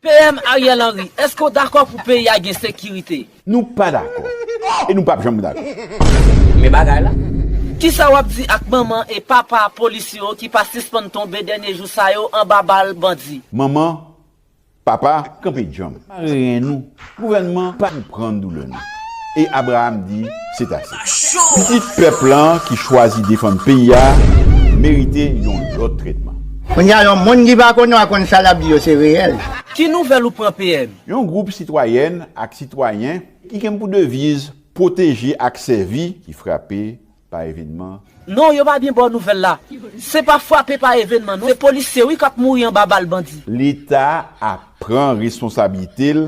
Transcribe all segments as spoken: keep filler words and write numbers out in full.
P M Ariel Henry, èske w dakò pou peyi a gen sekirite? Nou pa dakò. E nou p ap janm dakò. Men bagay la. Kisa w ap di ak manman e papa polis yo ki pa sispann tonbe dènye jou sa yo anba bal bandi? Manman, papa, kanpe djanm. Mare ren nou. Gouvènman pa konprann doulè nou. E Abraham di, se ase. Pitit pèp lan ki chwazi defann peyi a merite yon lòt tretman. Kounye a yon moun ki pa konn yo a konn sa l ap di yo se reyèl. Ki nouvèl ou pran P M? Yon gwoup sitwayèn ak sitwayen ki gen pou deviz pwoteje ak sèvi ki frape pa evènman. Non, yo pa byen ba w nouvèl la. Se pa frape pa evènman non, se polisye wi k ap mouri anba bal bandi. Leta ap pran responsablite l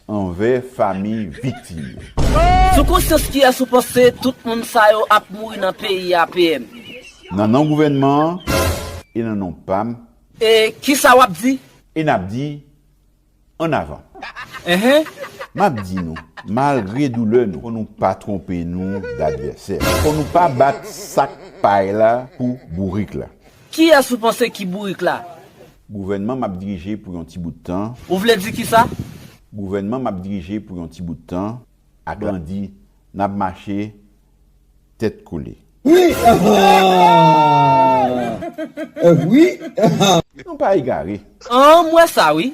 anvè fanmi viktim yo. Sou konsyans kiyès ou panse tout moun sa yo ap mouri nan peyi a P M? Nan non gouvènman an e nan non pa m. E kisa w ap di? E n ap di, ann avan. Enhen. M ap di nou, malgre doulè nou, fò nou pa twonpe nou d advèsè. Fò nou pa bat sak pay la pou bourik la. Kiyès ou panse ki bourik la? Gouvènman m ap dirije pou yon ti bout tan. Ou vle di kisa? Gouvènman m ap dirije pou yon ti bout tan ak bandi n ap mache tèt kole. Wi, ah, ah. Wi, ah. Nou pa egare. An, m wè sa wi.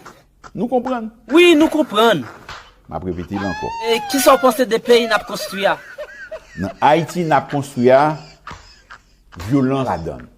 Nou konprann. Wi, nou konprann. M ap repete l ankò. E kisa w panse de peyi n ap konstwi a? Nan Ayiti n ap konstwi a, vyolans ladan l.